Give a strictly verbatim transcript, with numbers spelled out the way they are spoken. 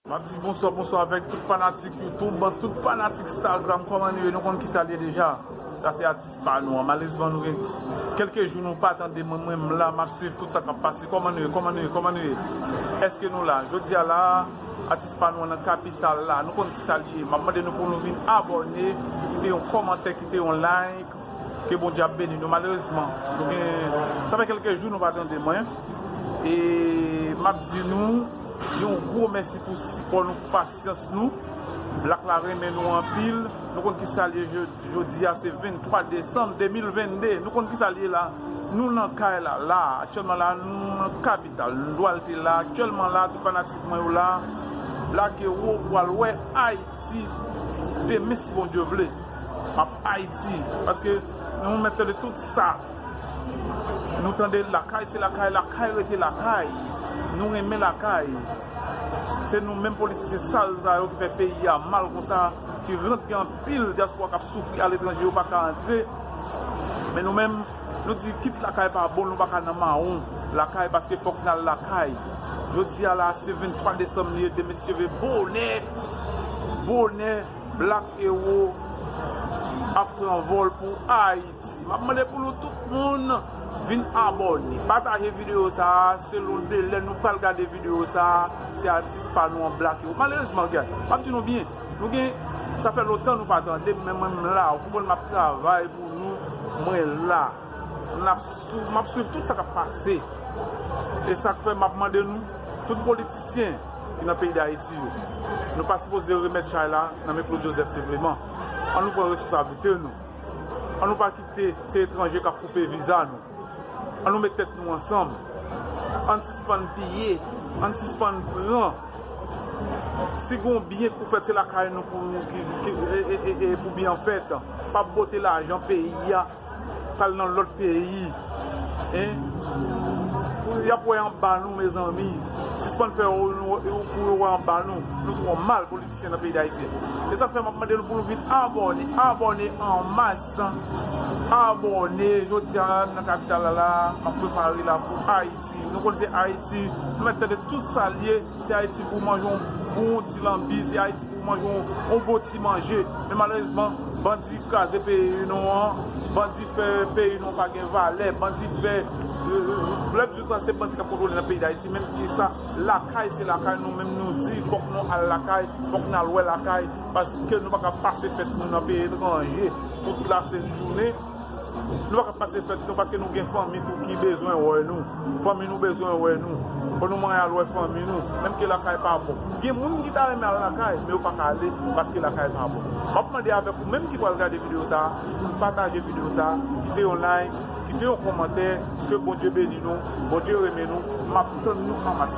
M ap di bonswa, bonswa avèk tout fanatik YouTube, tout fanatik Instagram, kòman nou ye? Nou konn kisa l ye deja. Sa se atis pa nou an. Malerezman, nou gen kèlke jou nou pa tande mwen, mwen m la, m ap swiv tout sa k ap pase. Kòman nou ye? Kòman nou ye? Kòman nou ye? Èske nou la? Jodi a la, atis pa nou an nan kapital la. Nou konn kisa l ye. M ap mande nou pou nou vin abòne, kite yon kòmantè, kite yon like. Ke Bondye ap beni nou. Malerezman, nou gen, sa fè kèlke jou nou pa tande mwen. E m ap di nou yon gwo mèsi pou sipò nou, pou pasyans nou. Black la renmen nou anpil. Nou konn kisa l ye je- jodi a, se venntwa desanm de mil vennde. Nou konn kisa l ye la. Nou nan kay la, la. Aktyèlman la, nou nan kapital. Dwalte la. Aktyèlman la, tout fanatik mwen yo la. Black Hero pral wè Ayiti demen si Bondye vle. M ap Ayiti. Paske nou mèt tande tout sa. Nou tande lakay, se lakay, lakay rete lakay. Nou renmen lakay. Se nou menm politisyen sal sa yo ki fè peyi a mal konsa, ki rann gen anpil dyaspora k ap soufri aletranje, yo pa ka antre. Men nou menm, nou di kit lakay pa bon, nou pa ka nan mawon lakay, paske fòk n al lakay. Jodi a la, se venntwa desanm li ye, demen si Dye vle, bonè, bonè, Black Hero ap pran vòl pou Ayiti. M ap mande pou nou tout moun vin abòne, pataje videyo sa a, selon de lè nou pral gade videyo sa a, se atis pa nou an Black Hero. Malerezman, gad, m ap di nou byen, nou gen, sa fè lontan nou pa tande m, men mwen m la, ou konprann, m ap travay pou nou, mwen la. M ap sou- m ap swiv tout sa k ap pase. E sa k fè m ap mande nou, tout politisyen ki nan peyi Dayiti yo, nou pa sipoze remèt chay la nan men Claude Joseph senpleman. An nou pran responsablite nou. An nou pa kite se etranje k ap koupe viza nou. An nou met tèt nou ansanm. Ann sispann piye. Ann sispann pran. Si gon byen pou fèt, se lakay nou pou, ki, ki, e, e, e, e, pou byen fèt. Pa pote lajan peyi a, k al nan lòt peyi. Hein? Pou y ap wè anba nou, mezanmi. Sispann fè yo, nou, pou yo wè anba nou. Nou twò mal, politisyen nan peyi Dayiti. E sa k fè m ap mande nou pou nou vin abòne, abòne an mas. Abòne, jodi a, nan kapital la, la, m ap prepare la pou Ayiti. Nou konn se Ayiti, nou mèt tande tout sa l ye. Se Ayiti pou manje yon bon ti lanbi, se Ayiti pou manje yon, yon bon ti manje. Men malerezman, bandi kraze peyi nou an, bandi fè peyi nou pa gen valè, bandi fè, euh, lè di sa se bandi k ap kontwole nan peyi Dayiti, menm ki sa, lakay se lakay nou, menm nou di fòk nou al lakay, fòk n al wè lakay, paske nou pa ka pase fèt nou nan peyi etranje tout la sent jounen. Nou pa ka pase fèt nou paske nou gen fanmi tou ki bezwen wè nou. Fanmi nou bezwen wè nou. Fò nou manyen al wè fanmi nou. Menm ke lakay pa bon. Gen moun ki ta renmen al lakay, men yo pa ka ale paske lakay pa bon. M ap mande avèk ou menm ki pral gade videyo sa a, pou n pataje videyo sa a, kite yon like, kite yon kòmantè, ke Bondye beni nou, Bondye renmen nou, m ap tann nou an mas.